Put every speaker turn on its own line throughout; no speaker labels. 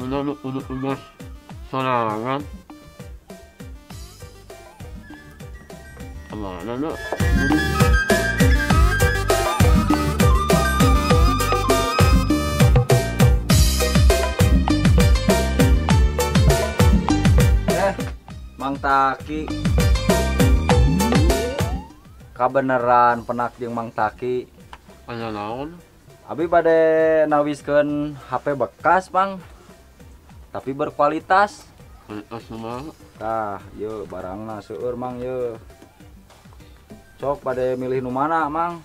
Ayeuna nu kudu tugas sorangan. Kemana nu?
Mang Taki kabeneran penak jeung Mang Taki.
Aya naon?
Abi bade nawiskeun HP bekas, Mang. Tapi berkualitas.
Kualitas kumaha?
Tah, yeuh barangna seueur, Mang, yeuh. Sok bade milih nu mana, Mang?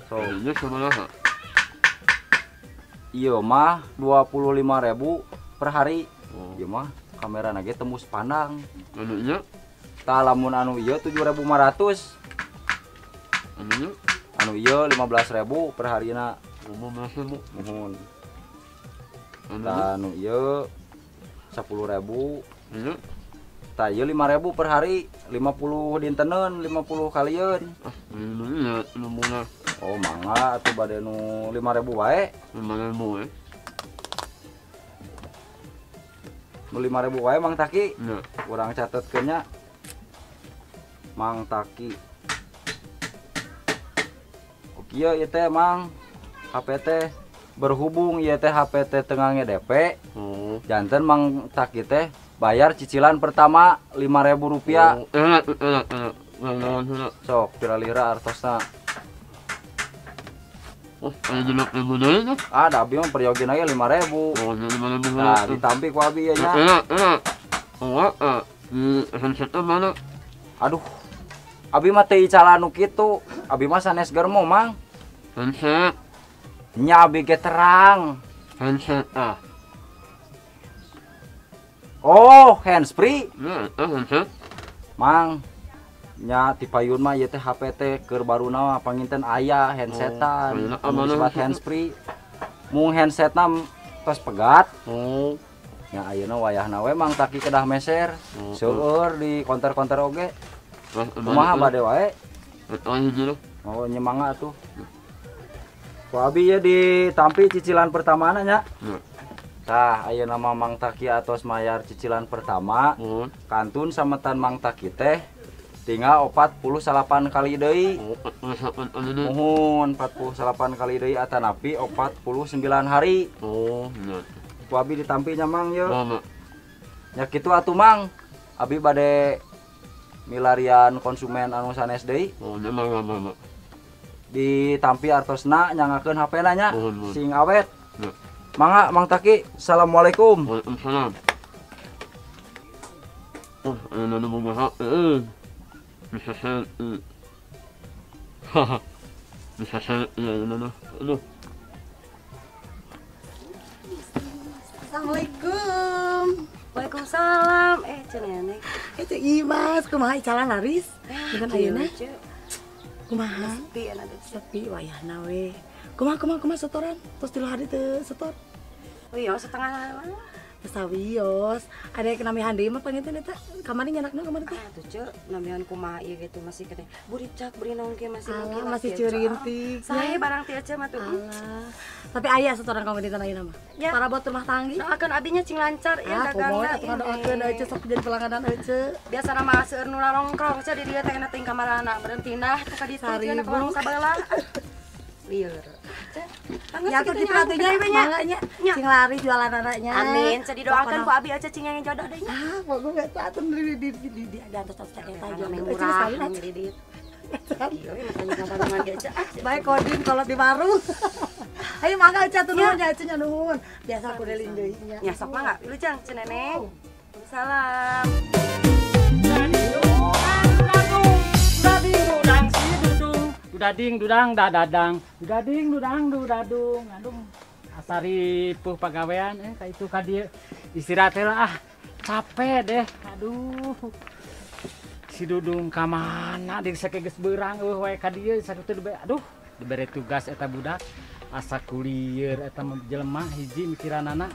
Sok. Ieu sabaraha?
Ieu mah 25.000 per hari.
Oh.
Ieu mah kamerana ge tembus pandang.
Anu ieu?
Tah lamun anu ieu 7.500.
Anu ieu?
Anu ieu 15.000 per harina.
15.000.
Muhun.
Anu
Tah anu ieu 10.000.
Ieu?
Tah ieu 5.000 per hari, 50 dinteneun, 50 kalieun.
Ah, ieu nu murah.
Oh, mangga atuh bade nu 5.000 wae.
5.000 we.
Nu 5.000 wae Mang Taki.
Nya.
Urang catetkeun nya. Mang Taki. Oke, ieu teh Mang HP teh berhubung ieu teh HP teh teu ngangge DP.
Oh.
Janten Mang Taki teh bayar cicilan pertama 5.000 rupiah.
Oh, enak, enak, enak. Enak, enak.
Sok piralira artosna.
Oh, aya 6.000 deui teh.
Ah, da abi mah peryogi ge 5.000.
Oh, 5.000.
Nah, ditampi ku abi ieu nya.
Enak, enak. Oh, di handset mana?
Aduh. Abi mah teu icalan nu kitu. Abi mah sanes germo, Mang.
Handset.
Nya abi ge terang.
Handset ah.
Oh, handsfree.
Ya, handset.
Mang, nya ti payun mah ieu teh HP teh keur baruna mah panginten aya handsetan.
Oh,
anu disebut handsfree. Mung handsetna tos pegat.
Oh.
Nya ayeuna wayahna we Mang Taki kedah meser.
Oh,
Seueur di konter-konter oge. Kumaha bade wae? Oh, nya mangga atuh. Ku abi ye ditampi cicilan pertamana nya.
Ya.
Tah, ayeuna mah Mang Taki atos mayar cicilan pertama.
Oh.
Kantun sametan Mang Taki teh tinggal 48 kali deui.
Oh, 48 kali deui.
Muhun 48 kali deui atanapi 49 hari.
Oh, nya.
Ku abi ditampi nya Mang ye.
Mama.
Nya kitu atuh Mang. Abi bade milarian konsumen anu sanes deui.
Oh, nya mangga, mangga.
Ditampi artosna nyangakeun HP-na nya.
Muhun, muhun.
Sing awet.
Ya.
Mangga Mang Taki, assalamualaikum.
Waalaikumsalam. Oh, ayeuna nu boga HP bisa selfie. Haha. Bisa selfie ayeuna mah. Aduh.
Assalamualaikum.
Waalaikumsalam. Ceu Nenek.
Ceu Imas, kumaha icalan laris? Dinten ayeuna? Kumaha?
Sepi enak teh.
Sepi wayahna we. Kumaha kumaha kumaha setoran? Tos 3 hari teu setor.
Wios setengah lah.
Sawios, ada yang namihan deui mah panginten eta kamari nyanakna kamari teh.
Ah tuh Ceu, namihan kumaha ieu gitu masih keneh. Buricak beri naon ge masih
alah, masih curintik.
Sae barang ti Ceu mah tuh.
Alah. Tapi aya setoran kamu dinten ayeuna mah.
Ya.
Parabot rumah tanggi.
Doakeun abinya cing lancar ieu dagangna.
Ah, doakeun Ece sok jadi pelangganan Ece.
Biasana mah seueur nu lalongkrong Ceu di dieu teh kana teuing kamarana, beureum pindah ka ditu cenah ka warung sabelah. Lieur.
Ya tuh diperhatinya mangga nya. Cing lari jualan anaknya.
Amin. Jadi doakan ku abi aja cing yang jodoh deui nya.
Ah, pokoknya eta atuh di atos eta jodoh.
Murah di dieu.
Baik kodin kalau di warung. Ayo mangga Ece tuh nuhun nya Ece nya nuhun. Biasa aku deling deui nya.
Ya sok mangga. Wilujeng Ceu Neneng. Salam.
Dudading dudang dadadang, dudading dudang dudadung, aduh asa ripuh pagawean ka itu ka dieu istirahat heula ah, capek deh, aduh si Dudung ka mana deui sake geus beurang eueuh wae ka dieu sakitu aduh dibere tugas eta budak asa kulieur eta jelema hiji mikiranana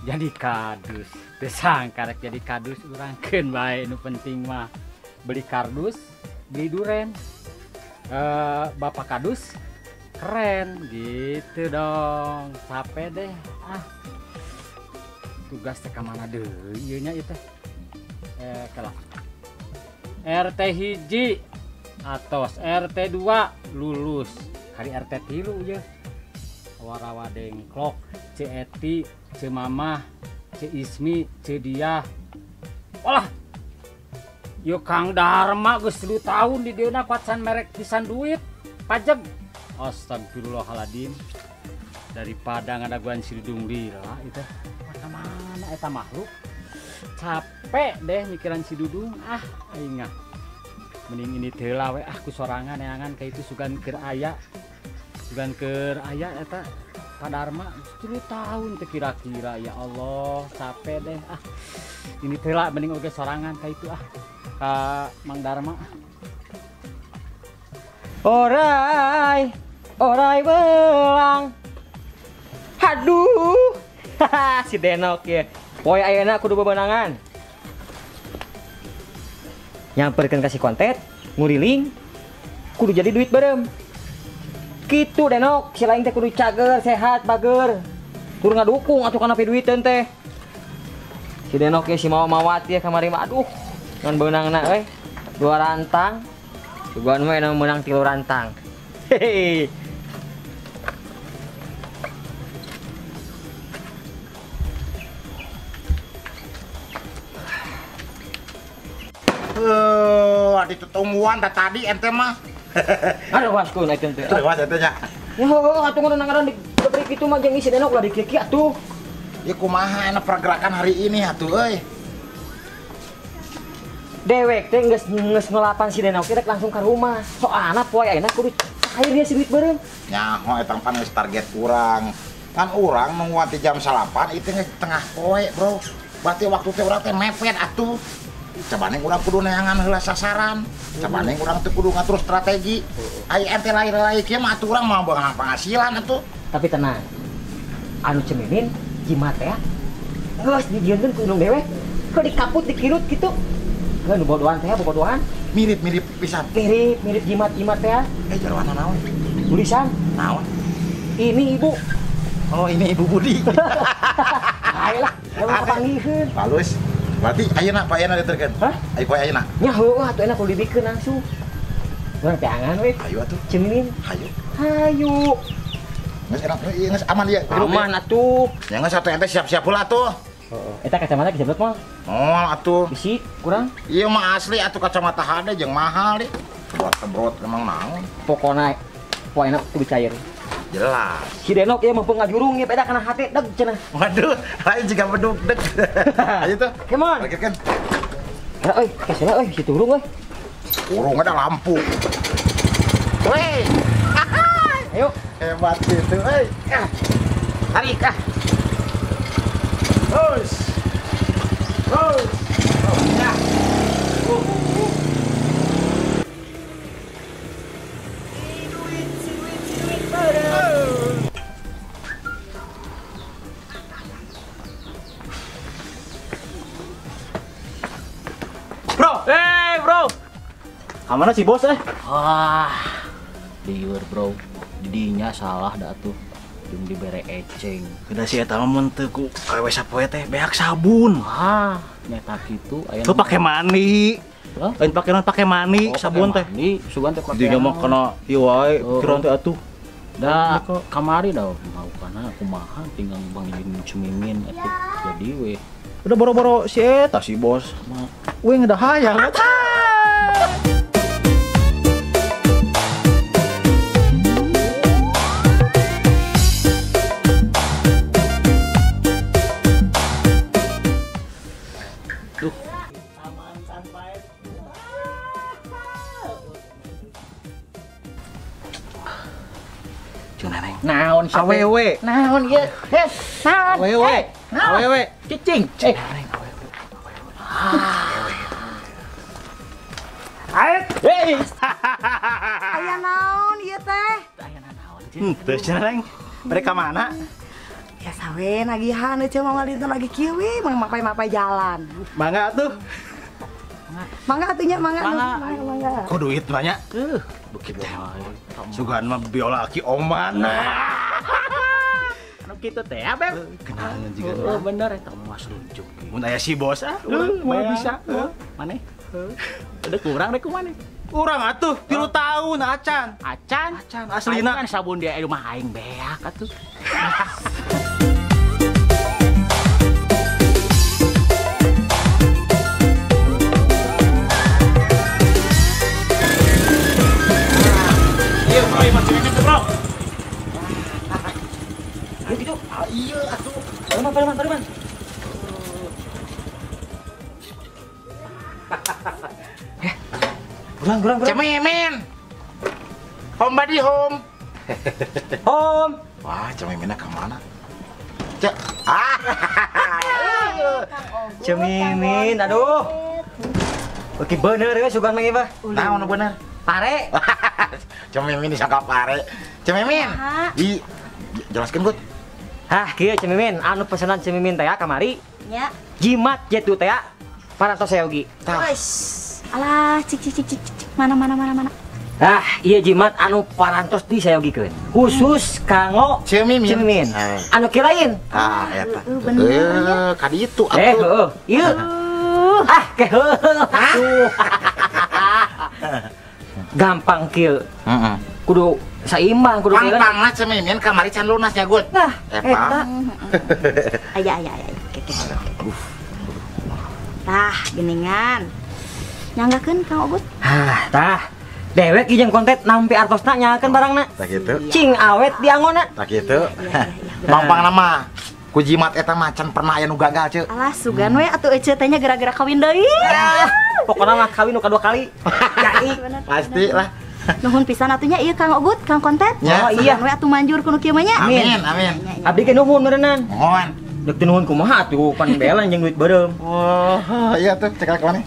jadi kadus teu sangka rek jadi kadus urang keun bae nu penting mah beli kardus beli duren. Bapak kadus Keren gitu dong. Capek deh. Ah. Tugas teh ka mana deui ieu nya ieu teh. Kalah. RT 1 atos RT 2 lulus. Hari RT 3 ieu. Warawa dengklok, Ce Eti, Ce Mamah, Ce Ismi, Ce Diah. Walah. Yo Kang Dharma geus 3 tahun di dieuna kuat merek pisan duit pajak. Astagfirullahaladzim. Daripada ngadaguan si Dudung lila itu. Mana eta makhluk. Capek deh mikiran si Dudung. Ah, aing ah. Mending ini teh lah we ah ku sorangan neangan ka itu sugan keur aya. Sugan keur aya eta Pak Dharma 3 tahun teh kira-kira ya Allah, capek deh ah. Ini teh lah mending oge sorangan ka itu ah. Ka Mang Dharma.
Orai, orai belang. Aduh. Si Denok ya. Poe ayeuna kudu bebenangan. Nyamperkeun ka si kontet, nguriling, kudu jadi duit berem. Kitu Denok, si lain teh kudu cager, sehat, bager. Kudu ngadukung atuh kana piduiteun teh. Si Denok ya si mawa-mawat ya kamari mah aduh. Ngan beunangna euy. 2 rantang. Sugan we menang 3 rantang. Hehehe.
Adi tutungguan tadi ente mah.
Aduh waskeun ente teh.
Terus ente nya.
Ya heuh atuh ngaran diberi kitu mah jeung isi Denok lah dikieu atuh.
Ya kumaha enak pergerakan hari ini atuh euy.
Dewek teh geus ngelapan si Denok rek langsung ka rumah. Soalna poe ayeuna kudu cair dia si duit beureum.
Nyaho eta pan geus target urang. Kan urang nungguan ti jam 8 itu geus tengah poe, Bro. Berarti waktu teh urang teh mepet atuh. Cabane urang kudu neangan heula sasaran. Cabane urang teh kudu ngatur strategi. Ai ente lain-lain kieu mah atuh urang moal beunang penghasilan atuh.
Tapi tenang. Anu ceminin jimat teh geus dijieunkeun ku indung dewek. Keur dikaput dikirut kitu. Heuh nu bodohan teh bodohan.
Mirip-mirip pisan.
Mirip-mirip jimat-jimat teh.
Jeroana naon?
Tulisan
naon?
Ini ibu.
Oh, ini Ibu Budi.
Ayolah, emang kapanggihkeun.
Halus. Berarti ayeuna Pak ayeuna diterkeun.
Hah?
Ayo poe ayeuna.
Nya heueuh atuh enak kudu dibikeun langsung. Urang teangan we.
Hayu atuh.
Ceminin.
Hayu.
Hayu.
Geus enak, geus aman ieu.
Aman atuh.
Ya geus atuh ente siap-siap heula atuh.
Heeh. Eta kacamata geus mah?
Moal atuh.
Bisi kurang?
Ieu mah asli atuh kacamata HD jeung mahal deh. Sebrot-sebrot emang naon.
Pokona poe enak kudu cair.
Jelas.
Si Denok ieu mah pengajurung ieu beda kana hate deg cenah.
Waduh, lain juga bedug deg. Ayo tuh.
Come on.
Parkirkan.
Gerak euy, kesela euy si turung euy.
Urung ada lampu. Weh.
Ayo.
Hebat gitu euy. Tarik ah. Terus. Terus. Ya.
Bro, bro. Kamana si bos eh?
Wah, lieur bro. Didinya salah dah tuh. Jeung dibere eceng.
Udah si eta mah mun teu ku awewe sapoe teh beak sabun.
Ah, nyata kitu aya.
Tuh pake mani.
Hah?
Lain pake naon pake mani
Oh,
sabun teh.
Mani, sugan teh pake.
Didinya mah kana ieu wae pikiran teh atuh.
Da kamari dah mau kana kumaha tinggal Bang Ijin Cumimin atuh. Jadi we.
Udah boro-boro si eta si bos. We ngedah hayang eta.
Duh.
Naon
Awewe.
Naon ieu? Heh, naon?
Awewe. Awewe.
Cicing.
Hei.
Aya naon ieu teh?
Henteu cenah Neng. Mereka mana?
Biasa we nagihan euy mah dinten lagi kieu we, mah mapai-mapai jalan.
Mangga atuh.
Mangga atuh nya, mangga. Mangga.
Kok duit banyak? Bukit teh. Sugan mah biola aki oman.
Anu kitu teh, Beb.
Kenangan juga.
Oh, bener eta emas luncuk.
Mun aya si bos ah, moal bisa.
Maneh? Udah kurang deh ku maneh.
Kurang atuh, 3 tahun acan.
Acan?
Acan aslina.
Kan sabun dia rumah aing beak atuh.
Iya, bro, masih ingat bro.
Ayo gitu.
Iya atuh.
Pareman, pareman. Kurang.
Cemimin. Home body home.
Home.
Wah, Cemiminnya ke mana? Cek. Ah.
Cemimin, aduh. Oke bener ya sugan mah ieu.
Nah, ono bener.
Pare.
Cemimin disangka pare. Cemimin. Di jelaskeun, Gut.
Hah, kieu Cemimin, anu pesanan Cemimin teh kamari.
Nya.
Jimat jetu teh parantos sayogi.
Tah.
Alah, cik mana.
Ah, iya jimat anu parantos disayogikeun. Khusus kanggo
Cemimin.
Anu kirain.
Ah, eta. Bener. Ka ditu atuh.
Heeh. Ieu. Ah, keheuh. Atuh. Gampang kieu.
Heeh.
Kudu saimbang kudu kieu.
Pangpangna Cemimin kamari can lunas nya, Gut.
Nah, eta.
Aya. Oke. Tah, geningan. Nyanggakeun Kang Ogut.
Hah, tah. Dewek ieu jeung kontet nampi artosna nyakeun barangna.
Tah kitu.
Cing awet diangona.
Tah kitu. Pangpangna mah ku jimat eta mah can pernah aya nu gagal, Ceu.
Alah, sugan we atuh ece teh nya gara-gara kawin deui.
Pokona mah kawin nu kadua kali. Jadi
pasti lah.
Nuhun pisan atuh nya ieu Kang Ogut, Kang Kontet.
Oh
iya, we atuh manjur ku nu kieu mah nya.
Amin, amin.
Abdi ge nuhun meureunnan.
Nuhun.
Dek teu nuhun kumaha atuh pan bela jeung duit beureum.
Oh, iya tuh cek ka mana?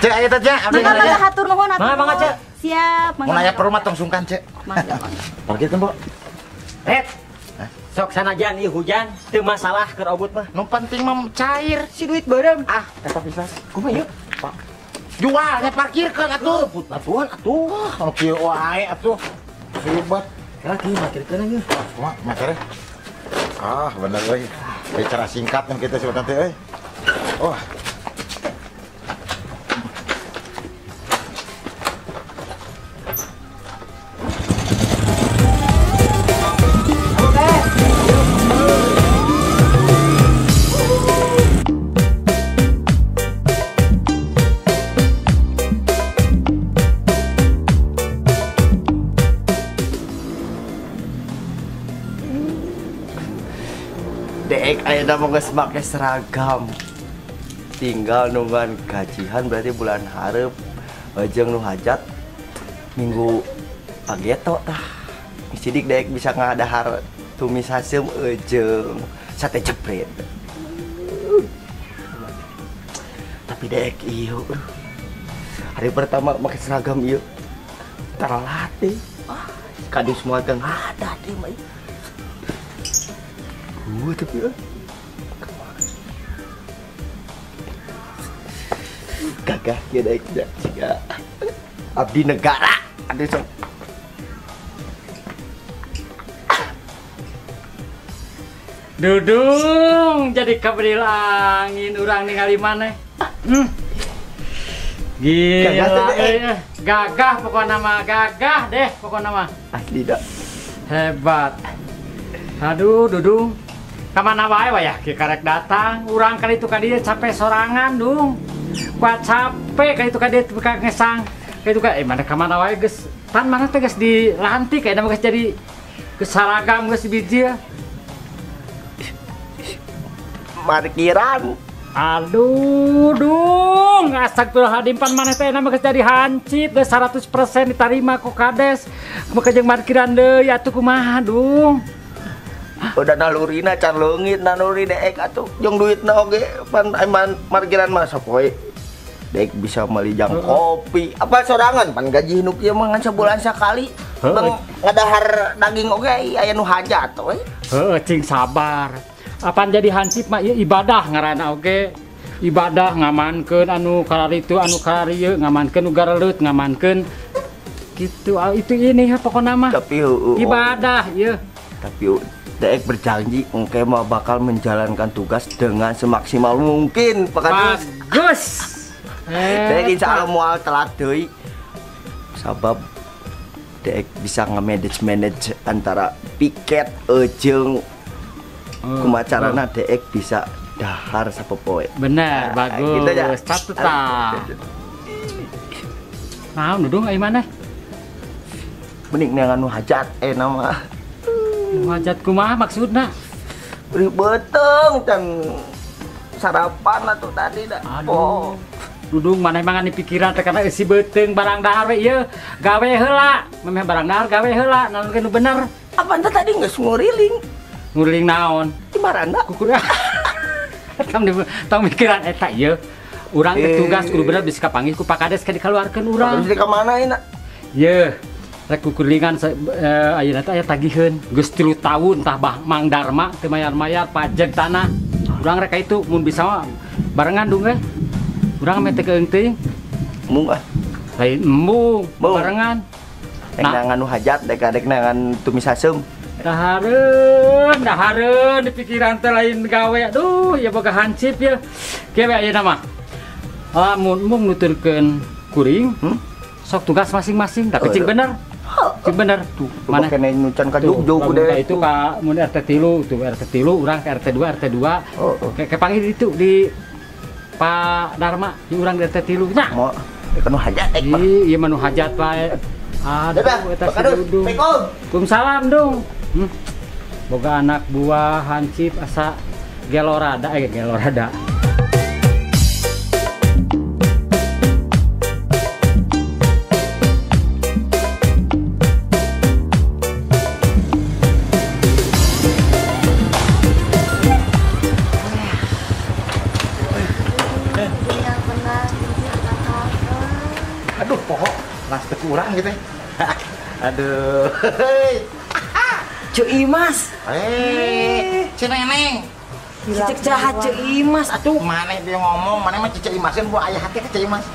Cek aya teh, Cek. Abdi
mangga hatur nuhun atuh.
Mangga Cek.
Siap, mangga.
Mun aya perlu mah tong sungkan, Cek.
Mangga.
Parkirkeun, Bo.
Ret. Sok sanajan ieu hujan teu masalah keur Ogut mah.
Nu penting mah cair
si duit beureum.
Ah, eta pisan.
Kumaha ieu?
Pak. Jualnya parkirkeun atuh.
Atuhan atuh.
Kalau kieu wae atuh. Ribet.
Kira kieu parkirkeun ieu.
Kumaha materi? Ah, bener euy. Cara singkat kan kita sebut nanti euy. Oh.
Dek ayeuna mah geus make seragam. Tinggal nungguan gajian berarti bulan hareup jeung nu hajat minggu pageto tah. Sidik dek bisa ngadahar tumis haseum jeung sate jepret. Tapi dek ieu hari pertama make seragam ieu terlatih. Kadus semua teh ada di mah. Tapi gagah ya daik jika abdi negara aduh sok
Dudung jadi kabedil angin urang ningali maneh. Gila, gagah pokokna mah, gagah deh pokokna mah.
Asli dah.
Hebat. Aduh, Dudung. Kamana wae wayah ki karek datang, urang kali itu ka dieu capek sorangan, Dung. Kuat capek kali itu ka dieu teu ngesang. Kali itu ka mana kamana wae geus tan mana teh geus dilantik ayeuna mah geus jadi geus saragam geus bijil.
Parkiran.
Aduh, Dung, astagfirullahaladzim pan maneh teh ayeuna mah geus jadi hancip geus 100% ditarima ku kades. Kumaha jeung parkiran deui atuh kumaha, Dung?
Udah nalurina can leungit naluri deek atuh jeung duitna oge pan parkiran mah sok we. Dek bisa meuli jang kopi apa sorangan pan gaji nu kieu mah ngan sabulan sakali. Bang ngadahar daging oge aya nu hajat we.
Heuh, cing sabar. Apaan jadi hansip mah ieu ibadah ngaranna oge. Ibadah ngamankeun anu kararitu anu kararieu ngamankeun nu gareleut ngamankeun gitu itu ini ya pokokna mah.
Tapi
ibadah ieu.
Tapi Dek berjanji engke mah bakal menjalankan tugas dengan semaksimal mungkin Pak Kadus.
Bagus.
Dek insya Allah moal telat deui. Sabab Dek bisa nge-manage antara piket jeung kumaha carana Dek bisa dahar sapopoe.
Bener,
nah,
bagus.
Gitu ya.
Satu tah. Naon dudung ai maneh?
Mending neangan nu hajat nama.
Nu hajat kumaha maksudna?
Beri beuteung can sarapan atuh tadi dah.
Aduh. Dudung maneh mah ngan pikiran teh kana eusi beuteung barang dahar we ieu. Gawe heula, memeh barang dahar gawe heula, naon nu bener.
Apaan teh tadi geus nguriling?
Nguriling naon?
Di maranda.
Kukur. Tong mikiran eta ieu. Urang teh tugas kudu bener bisa kapanggih ku Pak Kades ka dikaluarkeun urang.
Terus di ka mana ayeuna?
Yeuh, rek kukuringan ayeuna teh aya tagiheun. Geus 3 tahun tah Bah Mang Darma teu mayar-mayar pajak tanah. Urang rek ka itu mun bisa mah barengan dung we. Urang meh teu keung teuing.
Embung ah.
Lain embung, barengan.
Rek neangan nu hajat, rek neangan tumis haseum.
Dahareun, dahareun di pikiran teh lain gawe. Aduh, ya boga hansip ya. Kieu we ayeuna mah. Lamun mung nuturkeun kuring, sok tugas masing-masing, tapi cing bener. Cing bener tuh.
Mana kene nu can ka Jogja ku deui.
Itu ka mun RT 3 tuh, RT 3 urang ke RT 2, RT 2. Ke panggil itu di Pak Darma, di urang di RT 3 nya.
Mo, rek nu hajat ek mah.
Ieu mah nu hajat wae. Aduh, eta si Dudung. Waalaikumsalam, Dung. Boga anak buah hansip asa gelorada gelorada.
Aduh, pokok las teu kurang gitu. Aduh.
Ceu Imas.
Ceu Neneng.
Cek jahat Ceu Imas atuh.
Maneh dia ngomong, maneh mah Ceu Imaseun buah aya hati ka Ceu Imas.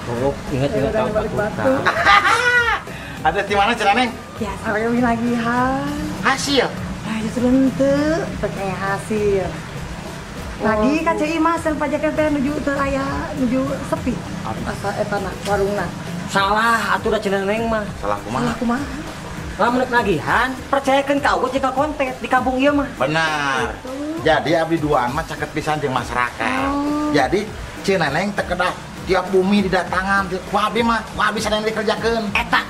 Oh, ingat-ingat tahun batu.
Ada di mana Ceu Neneng?
Biasa we lagihan.
Hasil.
Nah, justru henteu pakai hasil. Lagi ka Ceu Imas dan pajakna teh nuju teu aya nuju sepi. Asa eta na warungna.
Salah atuh da Ceu Neneng mah.
Salah kumaha?
Salah kumaha?
Lamun rek nagihan, percayakeun ka Augot jeung ka kontet di kampung ieu mah.
Benar. Jadi abdi duaan mah caket pisan jeung masyarakat. Jadi Ceu Neneng teh kedah tiap bumi didatangan, ku abdi mah, ku abdi sadayana dikerjakeun.
Eta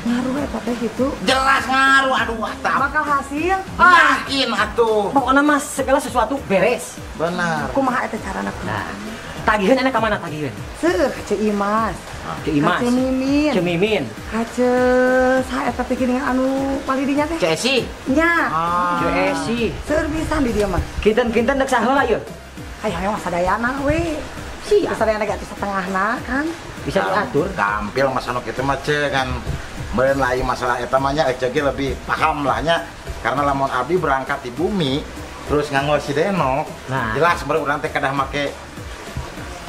ngaruh eta teh gitu.
Jelas ngaruh, aduh tah.
Bakal hasil.
Yakin atuh.
Pokona mah segala sesuatu beres.
Benar.
Kumaha eta carana?
Nah, tagihan enak ka mana tagihan?
Seueur ka Ceu Imas.
Ceu Imas.
Ka Ceu Mimin.
Ceu Mimin.
Ka Ceu saha eta teh geuning anu palidinya teh?
Ceu Esi.
Nya.
Ceu Esi.
Seueur pisan di dieu mah.
Kinten-kinten dek saheula ieu?
Hayo mah sadayana we.
Siap.
Sadayana ge atuh satengahna kan.
Bisa diatur.
Gampil masalah kitu mah Ceu kan. Meureun lain masalah eta mah nya Ece ge lebih paham lah nya. Karena lamun abdi berangkat di bumi terus nganggo si Denok,
nah.
Jelas baru urang teh kedah make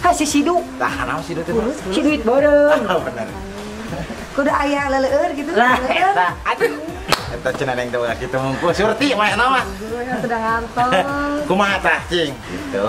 ha si Sidu.
Tah naon Sidu teh?
Si duit beureum.
Oh, bener.
Kudu aya leleur gitu.
Lah eta.
Aduh. Eta Ceu Neneng teh ulah kitu mungkul surti mah eta mah.
Sudah ngantos.
Kumaha tah cing? Gitu.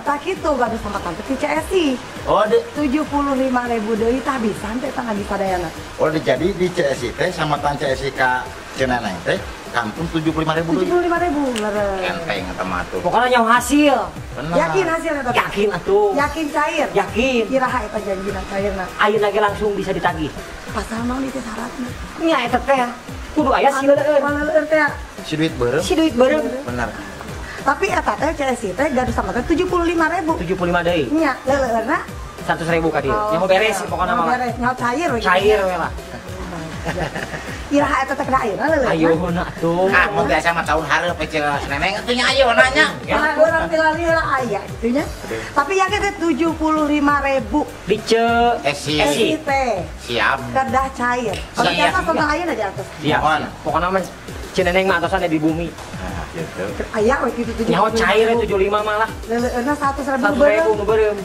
Tah kitu bagus sama tante ti CSI.
Oh, di
75.000 deui tah bisa teh tah lagi sadayana.
Oh, jadi di CSI teh sama tan CSI ka Ceu Neneng teh kantun 75.000 deui.
75.000 leres.
Enteng eta mah atuh.
Pokoknya nyawa hasil.
Bener.
Yakin hasil eta?
Yakin atuh.
Yakin cair?
Yakin.
Iraha eta janjina cairna.
Ayeuna ge langsung bisa ditagih.
Pasal naon ieu syaratna?
Nya eta teh kudu aya si leueur.
Leueur teh.
Si duit beureum.
Si duit beureum.
Bener.
Tapi eta teh CSI teh gaduh sama teh 75.000.
75 deui.
Nya, leuleurna
100.000 ka dieu. Nyaho beres pokona mah.
Beres, nyaho cair we.
Cair we lah.
Iraha eta teh kena ayeuna leuleurna.
Ayeuna atuh.
Ah, mun teh sama tahun hareup we Ceu Neneng atuh nya ayeuna nya.
Urang pilali heula aya kitu nya. Tapi yakin teh 75.000
di Ceu
Esi
teh.
Siap.
Kedah cair. Kalau biasa sama ayeuna di atas.
Siap. Pokona mah Ceu Neneng mah atosan di bumi.
Gitu.
Aya we kitu 75.
Nyaho cair 75 malah.
Leuleuna 100.000
beureum. 100.000 nu beureum.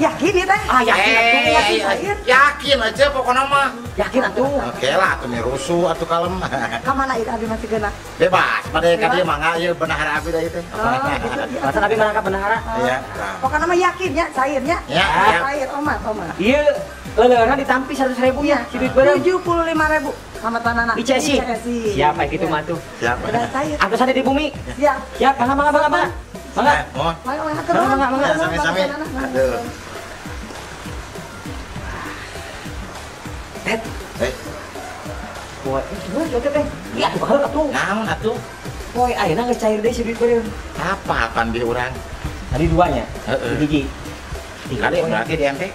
Yakin ya teh?
Ah yakin atuh.
Yakin aja pokoknya mah.
Yakin atuh.
Oke lah atuh rusuh atuh kalem.
Ka mana ieu abi masih geuna?
Bebas, pada ka dieu mangga ieu bendahara abi da ieu teh.
Oh, gitu.
Masa abi merangkap bendahara?
Iya.
Pokoknya mah yakin ya, cairnya.
Ya,
cair omat, omat.
Ieu leuleuna ditampi 100.000 ya, si duit beureum.
75.000 sama tanana.
ICSI. Siap kitu mah tuh.
Siap.
Udah cair.
Antosan di bumi.
Siap.
Siap, mangga mangga mangga mangga. Mangga.
Mangga
mangga mangga.
Sami-sami. Aduh.
Tet. Poe, gimana joget teh? Ya, baheula atuh.
Naon atuh?
Poe ayeuna geus cair deui si duit beureum.
Apa pan di urang?
Tadi duanya.
Heeh.
Hiji.
Kade berarti di ente?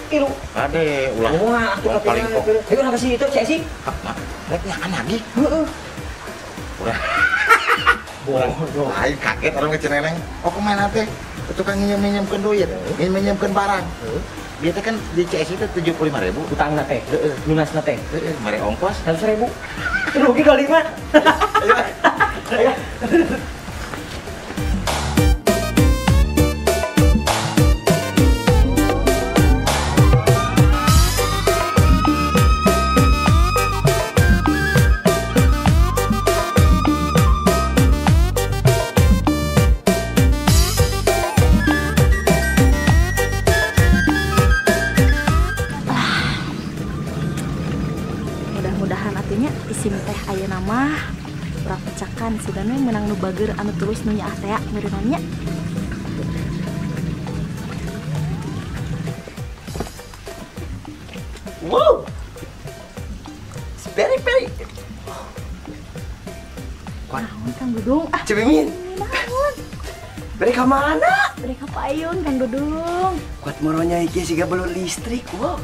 Tilu.
Kade ulah.
Wah, atuh
paling kok.
Ayo urang kasih itu Cek Si.
Rek nyakan lagi.
Heeh.
Urang. Bodoh. Aing kaget orang keceneleng. Oh kemana teh? Tukang nginjem-nginjemkeun duit, nginjem-nginjemkeun barang. Dia teh kan di CS itu 75.000.
Utangna teh, lunasna teh.
Heeh, mere ongkos
100.000. Rugi 25. Ayo.
Sugan we menang nu bager anu tulus nu nyaah tea meureunannya.
Wow. It's very very.
Naon Kang Dudung? Ah,
Cemimin.
Naon?
Beri ka mana?
Beri ka payun Kang Dudung.
Kuat moronya iki siga belum listrik, wow.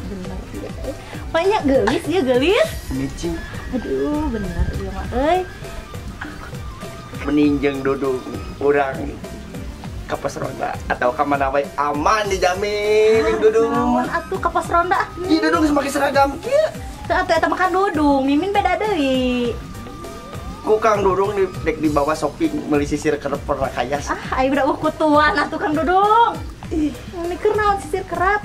Bener ieu. Banyak geulis ya geulis.
Amazing.
Aduh, bener ieu mah euy.
Meninjeng duduk urang ke pos ronda atau ke mana wae aman dijamin jeung Dudung.
Naon atuh ke pos ronda?
Ih Dudung semakin seragam kieu.
Teu atuh eta mah kan Dudung, Mimin beda deui.
Ku Kang Dudung dek dibawa shopping meuli sisir kerep pernah kayas.
Ah, aing udah kutuan atuh Kang Dudung. Ih, mikir naon sisir kerap?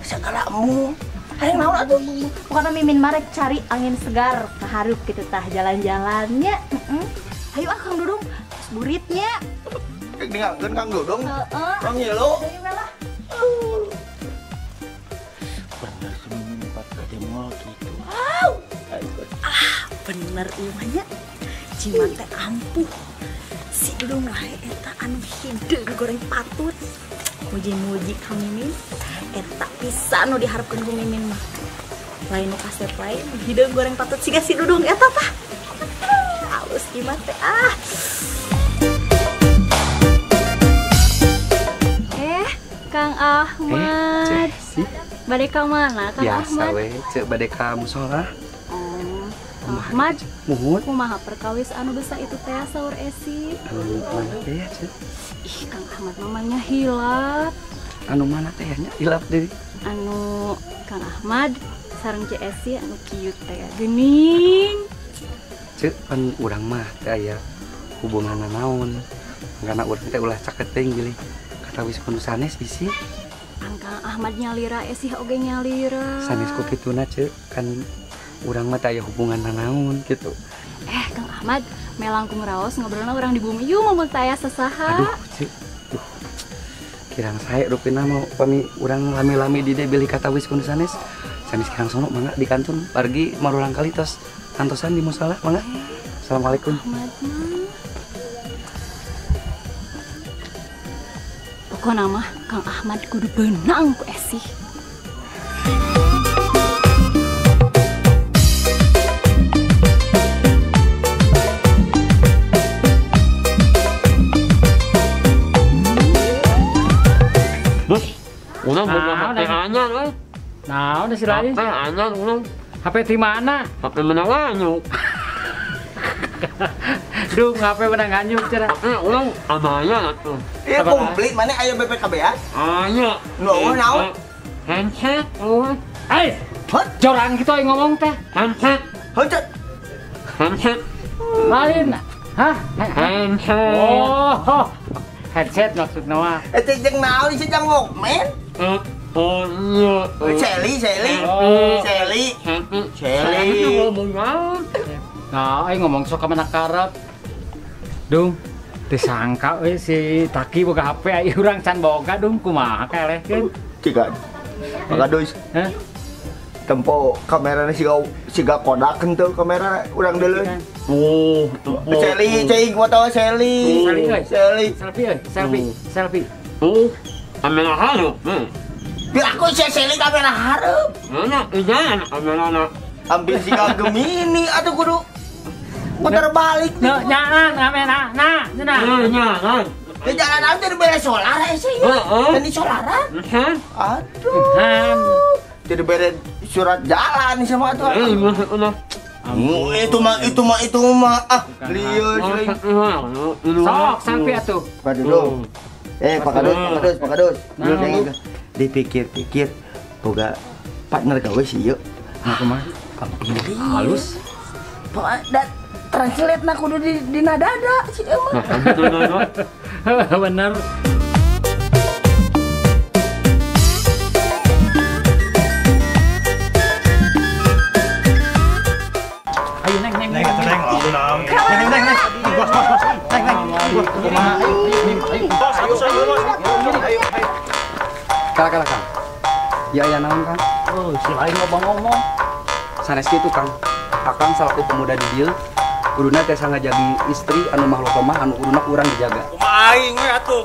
Sagalamu. Hayang naon atuh?
Pokokna Mimin mah rek cari angin segar kaharup kitu tah jalan-jalannya. Heeh. Ayo ah Kang Dudung, terus buritnya.
Dengarkeun Kang Dudung.
Heeh.
Kang ngilu.
Bener si Mimin empat gede mall gitu.
Wow. Ah, bener ieu mah nya. Jimat teh ampuh. Si Dudung wae eta anu hideung goreng patut. Muji-muji ka Mimin. Eta pisan nu diharapkeun ku Mimin mah. Lain nu kasep lain hideung goreng patut siga si Dudung eta tah. Halus gimana teh ah. Kang Ahmad. Bade ka mana Kang
biasa
Ahmad?
Biasa we, cek bade ka musola.
Oh, Ahmad.
Muhun.
Kumaha perkawis anu besa itu teh saur esi?
Anu mana teh ya, cek?
Ih, Kang Ahmad mamanya hilap.
Anu mana teh nya hilap deui?
Anu Kang Ahmad sareng Cek Esi anu kieu teh geuning.
Cek pan urang mah teh aya hubunganna naon. Karena urang teh ulah caket teuing geuning. Katawis kudu sanes bisi.
Kang Ahmad nyalira Esi oge nyalira.
Sanes ku kituna cek kan urang mah teh aya hubunganna naon gitu.
Kang Ahmad melangkung raos ngobrolna urang di bumi ieu mun teh aya sasaha.
Aduh cek. Duh. Kirang sae rupina mau pami urang lami-lami di dieu bilih katawis kudu sanes. Sanes kirang sono mangga di kantun pargi marulang kali tos antosan di musala mangga. Assalamualaikum.
Ahmad mah. Pokona mah Kang Ahmad kudu benang ku Esi.
Bos, urang boga HP anyar euy.
Naon si Rai?
HP anyar urang.
HP di mana?
HP menang anyuk.
Duh, HP menang anyuk cenah.
HP urang abaya atuh.
Iya komplit mana aya BPKB-an?
Aya.
Nu naon?
Handset euy.
Eh, jorang kitu aing ngomong teh.
Handset.
Handset.
Handset.
Lain. Hah? Handset. Oh. Headset maksudna mah.
Eta jeung naon sih jang Walkman?
Oh iya.
Seli, Seli. Seli. Seli.
Nah, aing ngomong sok ka mana karep. Dung, teu sangka euy si Taki boga HP ai urang can boga dung kumaha kelehkeun.
Ciga. Pakados.
Hah?
Tempo kamerana siga Kodak henteu kamera urang deuleu.
Oh,
Seli, cing foto Seli. Seli.
Selfie euy, selfie, selfie.
Oh, kamera hareup.
Biar aku si Seli kamera hareup.
Mana? Jangan kamera.
Ambil siga Gemini atuh kudu putar balik.
Nah, jangan kamera. Nah, nah.
Jangan.
Di jalan aja di bere solar sih. Heeh. Di solaran. Aduh. Jadi bere surat jalan sama atuh. Itu mah ah lieur sering.
Sok sampai atuh.
Pak Dudung. Pak Kadus. Dipikir-pikir boga partner gawe sih yuk.
Kumaha? Halus.
Da translate na kudu di nadada sih emang.
Bener. Ayo neng.
Neng. Neng. Bos. Neng. Bos, kumaha? Ayo. Bos, ayo.
Kalah Kang. Ya aya naon Kang?
Oh, si lain ngomong-ngomong.
Sanes kitu Kang. Akang salaku pemuda di dieu kuduna teh ngajagi istri anu makhluk lemah anu kuduna kurang dijaga.
Kumaha aing we atuh.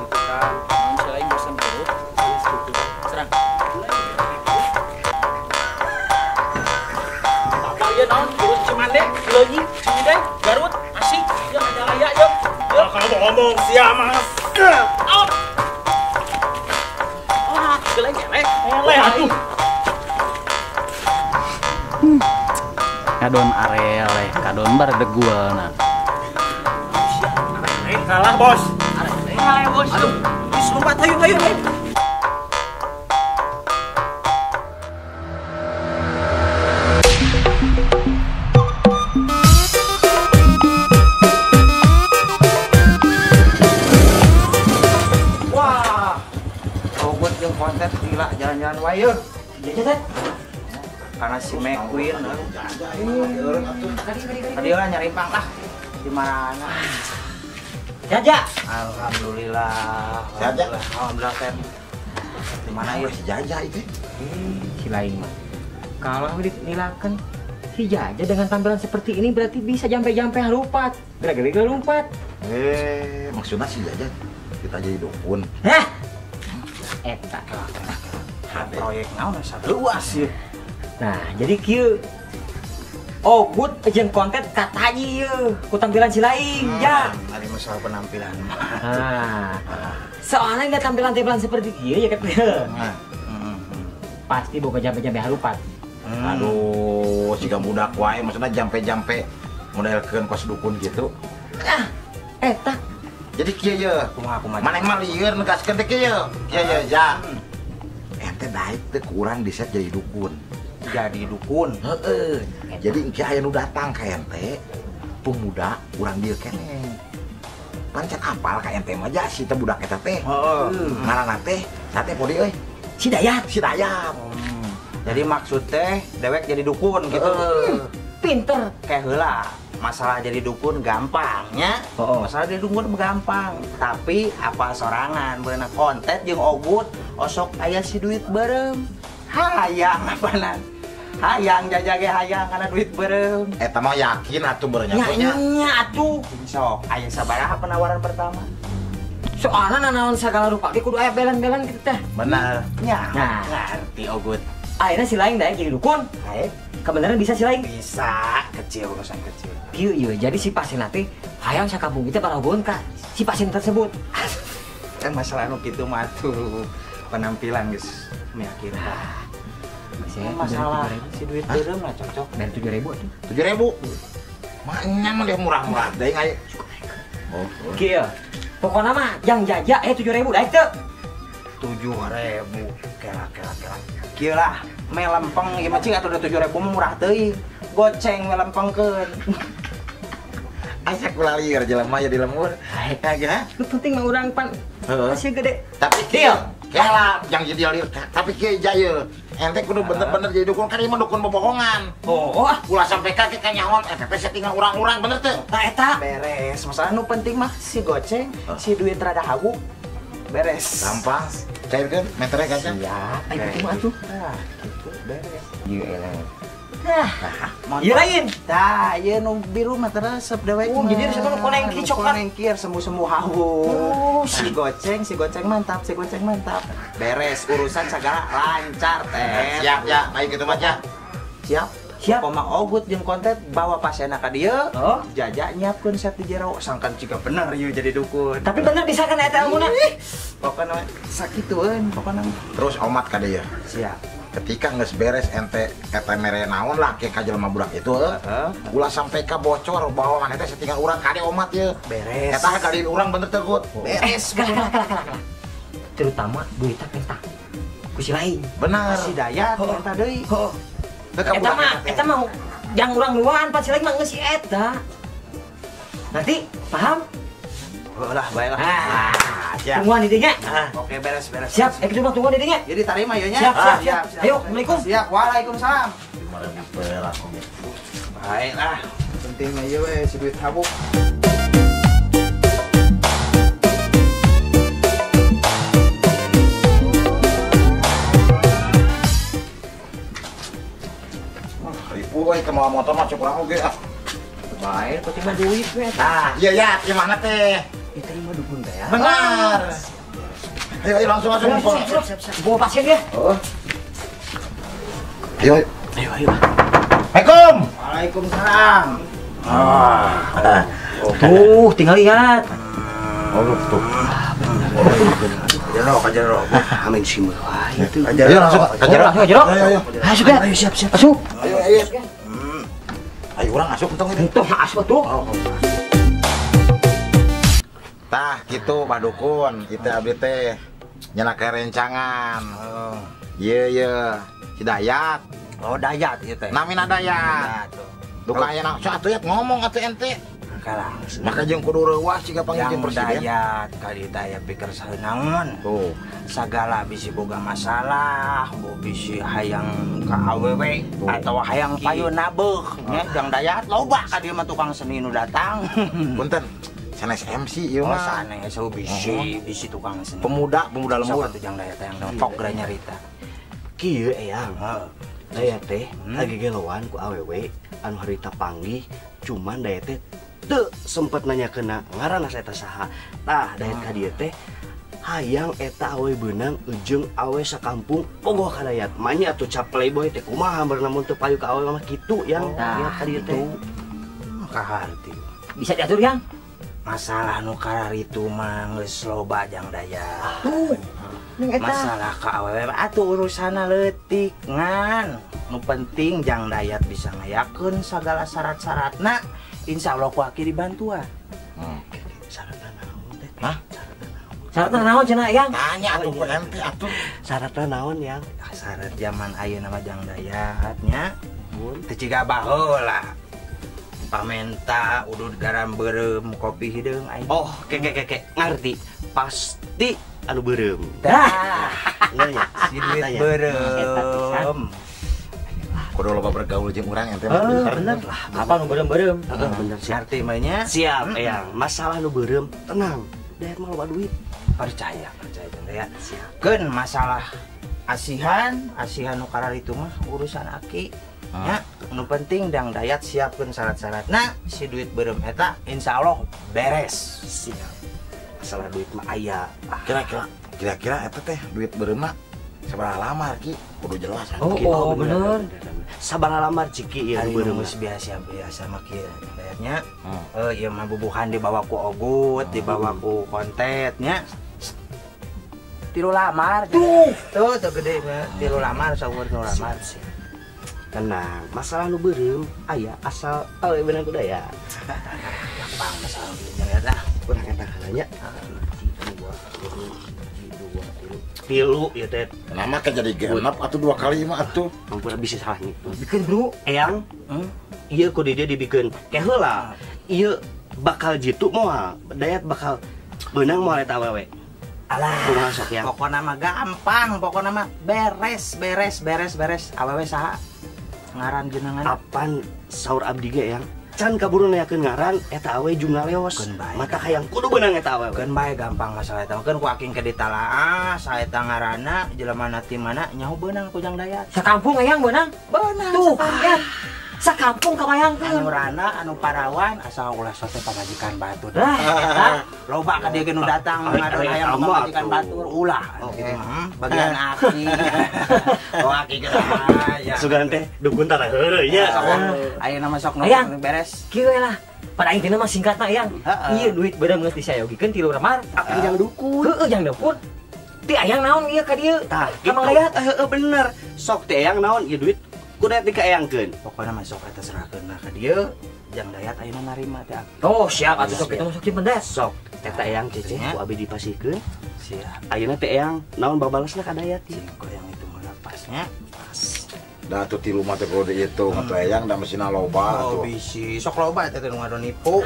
Kitu Kang.
Naon si lain bosan terus. Sanes kitu. Serang. Bapak ieu naon urus Cimande, Cileunyi, Ciwidey, Garut, Asik, ieu Majalaya ieu.
Kalau mau ngomong sia mas.
Out. Wah, geleng eleh.
Eleh atuh.
Kadon areleh, kadon bardegualna.
Kalah bos.
Kalah bos. Aduh, wis lompat ayo ayo.
Wah. Ogut jeung konten gila jalan-jalan wae yeuh.
Jajan.
Karena si McQueen tadi lah nyari pang lah di mana Jaja. Alhamdulillah.
Jaja.
Alhamdulillah Tem. Di mana ya
si Jaja itu?
Si lain mah. Kalau dilakukan si Jaja dengan tampilan seperti ini berarti bisa jampe-jampe lompat. Gerak-gerik lompat.
Maksudnya si Jaja kita jadi dukun.
Hah? Eta.
Proyek naon luas ya.
Nah, jadi kieu Ogut jeung konten kataji ieu ku tampilan si lain ya.
Ari masalah penampilan mah.
Nah, soalnya nggak tampilan-tampilan seperti kieu ya kan. Pasti boga jampe-jampe harupat.
Aduh, siga budak wae maksudnya jampe-jampe modelkeun kos dukun gitu.
Ah, eta.
Jadi kieu ye,
kumaha kumaha.
Maneh mah lieur negaskeun teh kieu. Kieu ye, ja. Ente daek teh kurang diset jadi dukun.
Jadi dukun.
Heeh. Jadi engke aya nu datang ka ente, pemuda urang dieu keneh. Pancen apal ka ente mah ja si teh budak eta teh.
Heeh.
Ngaranna teh sate podi euy.
Si Dayat.
Si Dayat.
Jadi maksud teh dewek jadi dukun gitu.
Pinter.
Kayak heula. Masalah jadi dukun gampangnya. Masalah jadi dukun gampang. Tapi apa sorangan beunang konten jeung Ogut osok aya si duit beureum. Hayang apanan. Hayang jajage hayang karena duit beureum.
Eta mah yakin atuh beureumnya
nya. Nya atuh.
Sok aya sabaraha penawaran pertama?
Soalna nanaon sagala rupa ge kudu aya belan-belan kitu teh.
Benar.
Nya.
Nah,
ngerti Ogut.
Akhirnya si lain daek jadi dukun.
Hae.
Kebenaran bisa si lain?
Bisa, kecil urusan kecil.
Kieu ieu jadi si pasien nanti hayang sakampung kita paragon ka si pasien tersebut.
Kan masalah anu kitu mah tuh penampilan geus meyakinkan. Masalah si duit beureum lah cocok.
Dari 7.000 atuh.
7.000. Maknya mah dia murah-murah deui aya. Oh.
Kieu. Pokona mah jang jaja 7.000 daek teu.
7.000. Kela. Kieu lah, melempeng ieu mah cing atuh 7.000 mah murah teuing. Goceng melempengkeun.
Asa kula lieur jelema ya di lembur. Kagak.
Nu penting mah urang pan hasil gede.
Tapi kieu, kela yang jadi lieur. Tapi kieu jaya. Ente kudu bener-bener jadi dukun kan ieu mah dukun bobohongan. Oh, ulah sampai ka ke kanyaon FPP settingan urang-urang bener teu?
Tah eta.
Beres. Masalah nu penting mah si goceng, si duit rada hagu. Beres.
Gampang. Cairkeun meternya kaca.
Siap. Ayo penting mah atuh.
Nah, gitu beres.
Ieu elah. Nah, ieu lain.
Tah, ieu nu biru mah resep dewek.
Oh, jadi resep nu konengki coklat.
Konengkir semu-semu hawu. Oh, si goceng mantap, si goceng mantap. Beres urusan segala lancar teh.
Siap ya, baik gitu mah ya.
Siap. Siap. Poma ogut jeung konten bawa pasienna ka dieu. Oh, jajak nyiapkeun set di jero sangkan jiga bener ieu jadi dukun.
Tapi bener bisa kan eta ilmuna?
Pokona sakitueun pokona.
Terus omat ka dieu.
Siap.
Ketika geus beres ente eta mere naon lah ke ka jelema budak itu ulah sampai ka bocor bahwa maneh teh settingan urang kade omat ye.
Beres.
Eta kade urang bener teu gut.
Beres.
Kalah. Terutama duitna penta. Ku si lain.
Benar.
Si Dayat eta deui.
Heeh. Eta mah jang urang nuan pan si lain mah geus si eta. Nanti paham?
Lah baiklah. Siap.
Tungguan di dinya.
Oke, beres.
Siap, kitu mah tungguan di dinya.
Jadi tarima ieu nya.
Siap. Ayo, Assalamualaikum.
Siap, waalaikumsalam.
5.000 perak oge.
Baiklah. Penting mah ieu we si duit habuk.
Ribu euy ke mawa motor mah cukup oge ah.
Baik, penting mah duit we.
Tah, iya ya, gimana teh?
Itu mah dukun teh ya.
Benar. Ayo langsung.
Siap. Bawa pasien ya.
Oh. Ayo. Assalamualaikum.
Waalaikumsalam.
Tuh, tinggal lihat.
Oh, tuh.
Jero, ka jero.
Amin sih mah itu.
Ayo langsung ka jero.
Ayo. Masuk ya.
Ayo siap.
Masuk.
Ayo. Ayo urang asup entong ini.
Entong asup tuh.
Tah gitu Pak Dukun, itu abdi teh nyenak rencangan. Iya iya, si Dayat.
Oh Dayat ieu teh.
Namina Dayat. Duka aya na atuh ya ngomong atuh ente.
Kalah.
Maka jeung kudu reuwas siga pangizin presiden.
Dayat kali Dayat pikir saeunaon.
Tuh.
Sagala bisi boga masalah, bisi hayang ka awewe atau hayang payu nabeuh nya jang Dayat loba ka dieu mah tukang seni nu datang.
Punten. Sanes MC ieu mah.
Sanes bisi bisi tukang seni.
Pemuda lembur.
Sok atuh jang Dayat yang tok geura nyarita.
Kieu eyang. Dayat teh lagi geloan ku awewe anu harita panggih, cuman Dayat teh teu sempet nanya kena ngaranna eta saha. Tah Dayat ka dieu teh hayang eta awe beunang ujung awe sakampung pogoh ka Dayat. Manya atuh cap playboy teh kumaha beurna mun teu payu ka awe mah kitu yang ka dieu teh.
Kaharti.
Bisa diatur yang?
Masalah nu kararitu mah geus loba jang Dayat.
Tuh.
Masalah ka awewe atuh urusanna leutik ngan. Nu penting jang Dayat bisa ngayakeun sagala syarat-syaratna, insyaallah ku aki dibantuan.
Syaratna naon teh?
Hah?
Syaratna naon cenah yang?
Tanya atuh ku ente atuh.
Syaratna naon yang?
Syarat zaman ayeuna mah jang Dayat nya. Teu ciga baheula. Pamenta udud garam beureum kopi hideung aing.
Oh, ke ngarti. Pasti anu beureum.
Tah.
Nya
si duit beureum.
Kudu loba bergaul jeung urang ente mah
bener lah.
Apa nu beureum-beureum?
Heeh, bener sih.
Ngarti mah nya.
Siap, eyang. Masalah nu beureum tenang. Dayat mah loba duit.
Percaya jang Dayat. Siap. Keun masalah asihan nu kararitu mah urusan aki. Ya, nu penting dang Dayat siapkeun syarat-syaratna, si duit beureum eta insyaallah beres.
Siap. Masalah duit mah aya.
Kira-kira eta teh duit beureumna sabaraha lamar Ki? Kudu jelas.
Oh, bener.
Sabaraha lamar Ciki ieu beureum
geus biasa-biasa mah kieu Dayatnya. Ieu mah bubuhan dibawa ku ogut, dibawa ku kontet nya. 3 lamar. Tuh gede mah 3 lamar saueur 3 lamar.
Tenang, masalah nu beureum aya asal awe beunang ku Dayat.
Gampang masalah nu Dayat ah.
Urang eta nya. 1, 2, 3, 3 ieu teh.
Nama ke jadi genep atuh 2 kali mah atuh.
Ampun bisa salah ngitung.
Bikeun bro.
Eyang, ieu ku di dieu dibikeun. Ke heula. Ieu
bakal jitu moal, Dayat bakal beunang moal eta awewe.
Alah,
kumaha sok ya?
Pokona mah gampang, pokona mah beres beres beres beres. Awewe saha? Ngaran jenengan.
Apan saur abdi ge yang can kaburu nayakeun ngaran eta awe jung ngaleos. Mata hayang kudu beunang eta awewe.
Keun bae gampang masalah eta mah, keun ku aking ke ditalaah saha eta ngaranna, jelema ti mana nyaho beunang ku Jang Dayat.
Sakampung hayang beunang?
Beunang.
Tuh, ya. Sakampung kabayangkeun.
Anu rana, anu parawan asal ulah sote pamajikan batur.
Lah,
loba ka dieu ge nu datang ngadon hayang pamajikan batur ulah. Gitu mah. Bagian aki. Oh aki ge aya.
Sugan teh dukun tara heureuy nya.
Ayeuna mah sok nu beres.
Kieu we lah. Pada intina mah singkatna Eyang. Ieu duit beureum geus disayogikeun 3 remar.
Aki jang dukun.
Heueuh jang dukun. Ti Eyang naon ieu ka dieu?
Tah,
ka Mang Dayat.
Heueuh bener. Sok ti Eyang naon ieu duit kudu dikaeyangkeun.
Pokona mah sok eta serahkeun ka dieu, Jang Dayat ayeuna narima teh aki.
Oh, siap atuh sok kitu mah sok simpen Dayat.
Sok eta Eyang ceceh ku abi dipasihkeun.
Siap.
Ayeuna teh Eyang naon babalesna ka Dayat.
Cing yang itu mah pasnya.
Pas. Da atuh tilu mah teh kudu dihitung atuh Eyang da mesina loba atuh.
Oh bisi, sok loba eta teh nu ngadon nipu.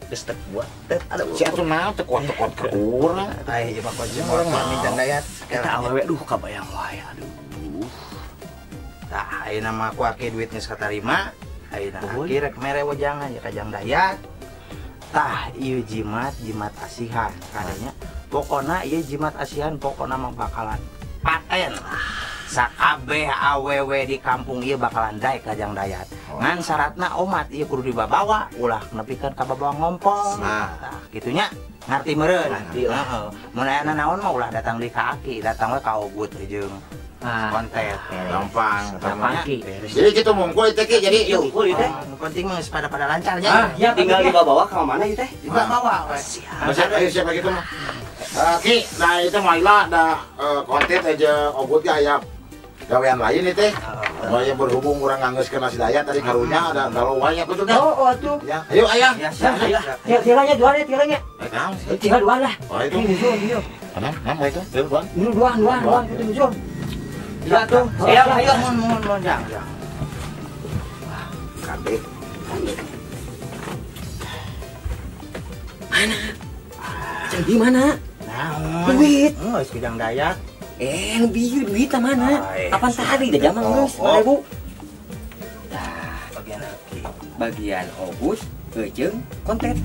Geus teh buat teh aduh.
Si atuh naon teh kuat-kuat ka urang.
Ai ieu mah kunci urang mah Jang Dayat.
Eta awewe duh kabayang wae aduh.
Tah, ayeuna mah ku aki duit geus katarima, ayeuna aki rek mere wejangan ya ka Jang Dayat. Tah, ieu jimat, jimat asihan kadanya. Pokona ieu jimat asihan pokona mah bakalan paten. Sakabeh awewe di kampung ieu bakalan daek ka Jang Dayat. Ngan syaratna omat ieu kudu dibabawa, ulah nepikeun ka babawa ngompol. Tah, kitunya ngarti meureun.
Ngarti lah.
Heeh. Mun aya naon mah ulah datang deui ka aki, datang we ka Ogut jeung konten
gampang jadi gitu mungkul itu Ki, jadi
mungkul itu
penting mah pada pada lancarnya
ya tinggal dibawa ke mana itu teh
dibawa
siap ayo siap gitu mah Ki, nah itu mailah da konten aja Ogut ge aya gawean lain itu teh yang berhubung urang nganggeuskeun nasi Dayat tadi karunya ada galau wae atuh teh
oh atuh
ayo ayah
ya tilanya dua ya tilanya tinggal dua lah
oh itu mana mana itu dua
dua itu nyusul.
Ya tuh,
siap lah, ayo.
Mohon, jang.
Kabeh.
Mana? Jadi mana?
Naon?
Duit.
Geus ku Jang Dayat.
Nu bieu duit mana? Kapan tadi da jaman geus 1000.
Tah, bagian aki.
Bagian Ogus jeung konten.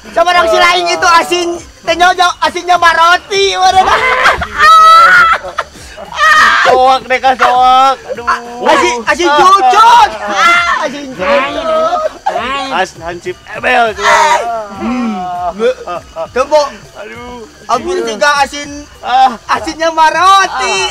Sabarok si lain itu asin tenyojo asinnya maroti warna.
Soak deh kak soak. Aduh.
Asin cucut. Asin cucut.
As hansip ebel.
Tunggu.
Aduh.
Ambil juga asin asinnya maroti.